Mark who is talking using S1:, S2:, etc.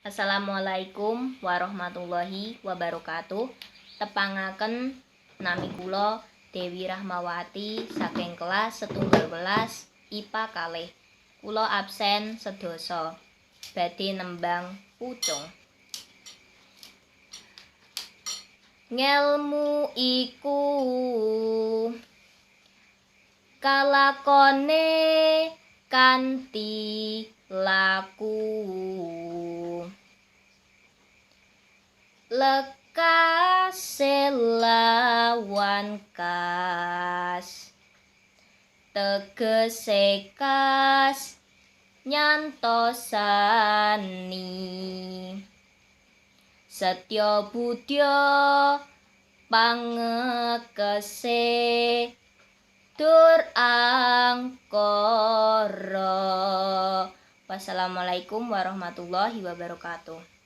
S1: Assalamualaikum warahmatullahi wabarakatuh. Tepangaken nami kula Dewi Rahmawati saking kelas 17 IPA 2. Kula absen sedasa. Badhe nembang pucung. Ngelmu iku kalakone kanthi laku, lekase lawan kas, tegese kas nyantosani, setya budya pangekese dur angkara. Wassalamualaikum warahmatullahi wabarakatuh.